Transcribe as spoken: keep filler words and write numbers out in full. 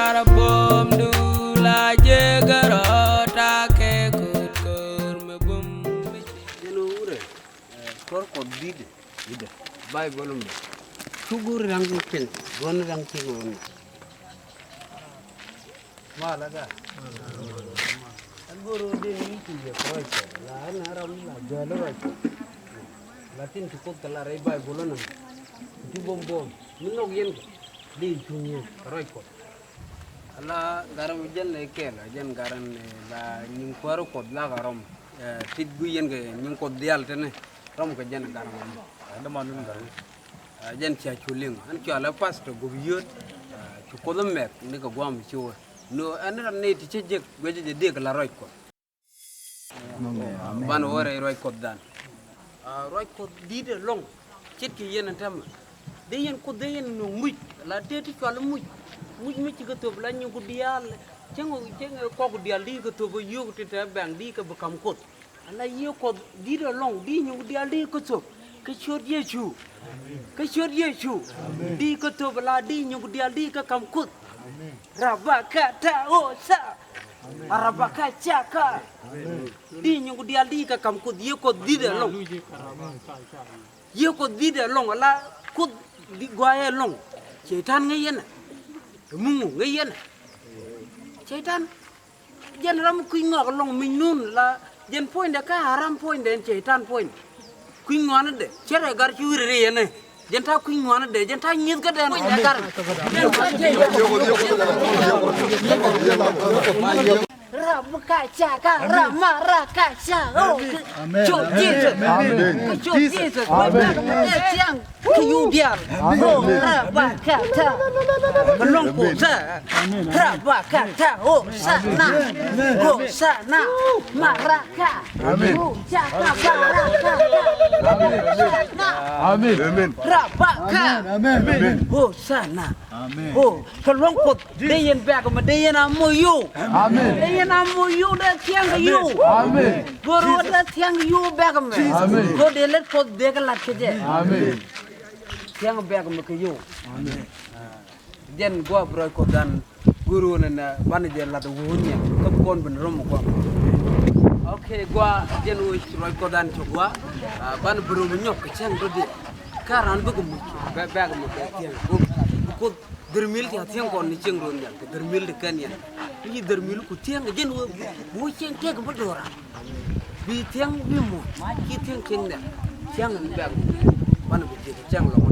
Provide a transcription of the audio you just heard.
Ara bom du la jegero ta ke kut kor me bom. Jeno wure, eh, kor kɔth dit, dit. Bible mi. Cugur rang kin, gon rang cugur mi. Malaga. Agoro den ni ti ye kɔc kɔ. La an aram la jalo rɔc kɔ. Lakin ti kɔth kala rɛy Bible nam. Ti bom bom. Mi nok yen kɔ. Di cuŋ yen rɔc kɔ. Ala garam jɛn lɛ kɛl, jɛn garam, eh, la nyiŋ kuäär kuɔth la garam. Eh, tit gui yen kɛ nyiŋ kuɔth dial tɛnɛ. Ram kɛ jɛn garam. Eh, dama nun garam. Ah, jɛn cia cu liŋ. Ɛn cɔal ɛ pastor gup yöt. Ah, cu kuoth mɛk ni kɛ guam cu wä. No, ɛn ran ni ti cä jek guecä jɛ diek la rɔc kuɔth. Amen. Ban wä rɛy rɔc kuɔth dan. Ah, rɔc kuɔth dit ɛlɔŋ. Ce̱tkɛ yɛn ɛn täämɛ. Dee yɛn kuoth dee yɛn nöŋ muc. La tëë ti cɔal muc. Muc mi ci kɛ thöp la nyiku diaal. Cäŋ, cäŋ kɔk diaal di kɛ thöp ɛ yio̱o̱k ti te bɛŋ di kɛ bi ka̱m kuoth. Ala yiëë kuɔth di̱t ɛlɔ̱ŋ di nyuŋ diaal di kä thöp kä ciöt Yecu. Kä ciöt Yecu. Di kä thöp ala di nyuŋ diaal di kä ka̱m kuoth. Rabakata osa. Rabakacaka. Di nyuŋ diaal di kä ka̱m kuoth yiëë kuɔth di̱t ɛlɔ̱ŋ. Yiëë kuɔth di̱t ɛlɔ̱ŋ ala kuoth di guayɛ ɛlɔ̱ŋ. Cɛy-tan ŋäc yɛn ɛ. Muŋu ŋäc yɛn ɛ. Cɛy-tan. Jɛn ram kui̱ ŋɔak lɔŋ mic nun la jɛn puɔ̱nydɛ kä a ram puɔ̱nydɛ ɛn cɛy-tan puɔ̱ny. Kui̱ ŋɔaanädɛ cɛ rɛ gar ci wi̱r ri yɛn ɛ. Jɛn ta̱a̱ kui̱ ŋɔaanädɛ jɛn ta̱a̱ nyi̱eth kädɛ ɛn puɔ̱nydɛ gar. Rab ka ca ka rab ma ra ka ca. Amen. Cok Jesus. Amen. Cok Jesus. Amen. Kä yio̱w diaal. Amen. Rabakata. Kä luɔ̱ŋ kuɔth. Amen. Rabakata. Hosana. Amen. Hosana. Maraka. Amen. Hosaka baraka. Hosana. Amen. Rabaka. Amen. Amen. Hosana. Amen. Kä luɔ̱ŋ kuɔth. Dee yɛn bɛ̈k mɛ dee yɛn a moc yio̱w. Amen. Dee yɛn a moc yio̱w dee thia̱ŋ kɛ yio̱w. Amen. Go̱r wä dee thia̱ŋ kɛ yio̱w bɛ̈k mɛ. Amen. Go̱r dee lät kuɔth dee kɛ la̱t kɛ jɛ. Amen. Thia̱ŋ bɛ̈k mɛ kɛ yio̱w. Amen. Jɛn gua̱a̱p rɔc kuɔth dan go̱r wä nɛn banɛ jɛ la̱t wä wä nyiɛn kä bi kɔn ben rɔm gua̱a̱p. Ok gua̱a̱ jɛn wä rɔc kuɔth dan cɛ gua̱a̱ banɛ bi rɔm nyɔk kɛ cäŋ dɔ̱diɛn. Kä raan bikɛ muc bɛ̈k mɛ bɛ thia̱ŋ go̱r kuɔth. Dhärmil ti a thiäŋ kɔn ni cieŋ ruɔ̱n nhial kɛ dhärmil ti kɛn yɛn. Ni ci dhärmil ku thiäŋ kɛ jɛn wee bu wee cieŋ tëëk mi do̱ra. Bi thiäŋ bi muc ci thiäŋ cieŋ nhial. Thiäŋ ni bɛ̈k banɛ bi jiɛk cieŋ lɔŋ.